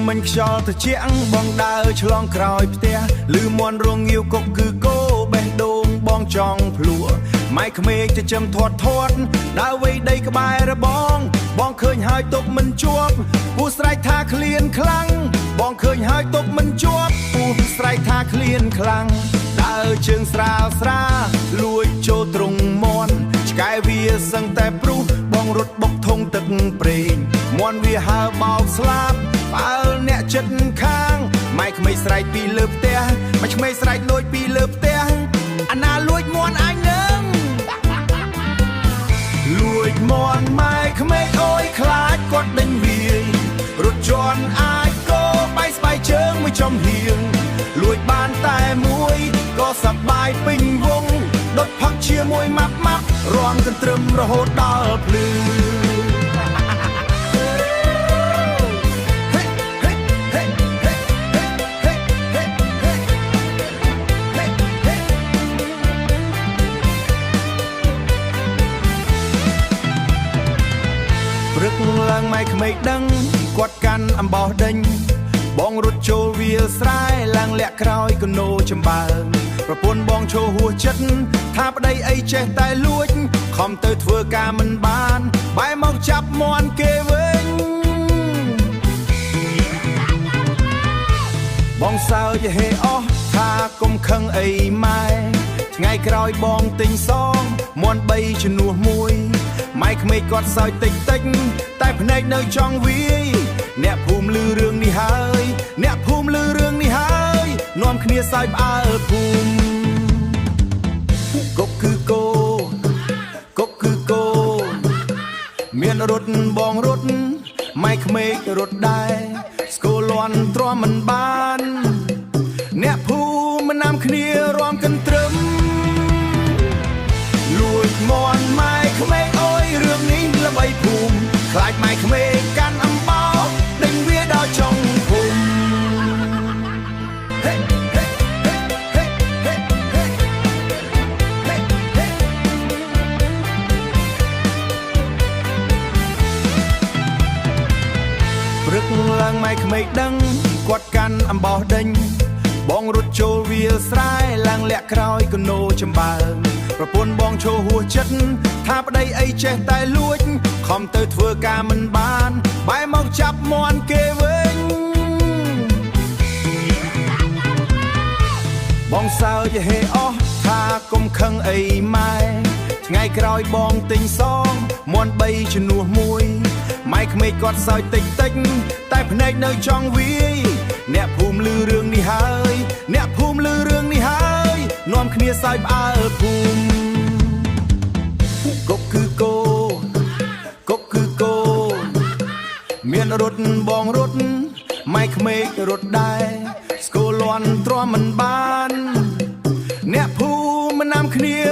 មិញខ្យល់ត្រជាក់បងដើរឆ្លងក្រោយផ្ទះឮមន់រងងាវកុកគឺគោបេះដូងបងចង់ភ្លក់ម៉ែក្មេកចិញ្ចឹមធាត់ធាត់ដើរវៃដីក្បែររបងបងឃើញហើយទប់មិនជាប់ពូស្រែកថាឃ្លានខ្លាំងបងឃើញហើយទប់មិនជាប់ពូស្រែកថាឃ្លានខ្លាំងដើរជើងស្រាលស្រាលួចចូលទ្រុងមន់ឆ្កែវាសឹងតែព្រុសបងរត់បុកធុងទឹកព្រេងមន់វាហើបោកស្លាប់ផ្អើលអ្នកចិត្តខាងម៉ែក្មេកស្រែកពីលើផ្ទះម៉ែក្មេកស្រែកលួចពីលើផ្ទះអាណាលួចមន់អញនឹងលួចមន់ម៉ែក្មេកអូយខ្លាចគាត់ដេញវាយរត់ជន់អាចកោបែកស្បែកជើងមួយចំហៀងលួចបានតែមួយក៏សប្បាយពេញវងដុតផឹកជាមួយម៉ាប់ម៉ាប់រំកន្ទ្រឹមរហូតដល់ភ្លឺ ព្រឹកឡើងម៉ែក្មេកដឹងគាត់កាន់អំបោះដេញបងរត់ចូលវាលស្រែឡើងលាក់ក្រោយកណូចំបើងប្រពន្ធបងឈោហួសចិត្តថាប្តីអីចេះតែលួចខំទៅធ្វើការមិនបានបែរមកចាប់មន់គេវិញបងសើចហេអស់ថាកុំខឹងអីម៉ែថ្ងៃក្រោយបងទិញសងមន់3ជំនួសមួយម៉ែក្មេកគាត់សើចតិចតិចតែភ្នែកនៅចង់វាយអ្នកភូមិឮរឿងនេះហើយអ្នកភូមិឮរឿងនេះហើយនាំគ្នាសើចផ្អើលភូមិកុកគឺគោកុកគឺគោមានរត់បងរត់ម៉ែក្មេករត់ដែរស្គលលន់ទ្រាំមិនបានអ្នកភូមិនាំគ្នារំកន្ទ្រឹមលួចមន់ម៉ែក្មេកអូយរឿងនេះល្បីភូមិខ្លាចម៉ែក្មេកកាន់អំបោដេញវាដល់ចុងភូមិហេហេហេហេហេហេហេហេ ព្រឹកឡើងម៉ែក្មេកដឹងគាត់កាន់អំបោះដេញបងរត់ចូលវាលស្រែឡើងលាក់ក្រោយកណូចំបើងប្រពន្ធបងឈោហួសចិត្តថាប្តីអីចេះតែលួចខំទៅធ្វើការមិនបានបែរមកចាប់មន់គេវិញបងសើចហេអស់ថាកុំខឹងអីម៉ែថ្ងៃក្រោយបងទិញសងមន់3ជំនួសមួយម៉ែក្មេកគាត់សើចតិចតិចតែភ្នែកនៅចង់វាយអ្នកភូមិឮរឿងនេះហើយអ្នកភូមិឮរឿងនេះហើយនាំគ្នាសើចផ្អើលភូមិកុកគឺគោកុកគឺគោមានរត់បងរត់ម៉ែក្មេករត់ដែរស្គលលន់ទ្រាំមិនបានអ្នកភូមិនាំគ្នា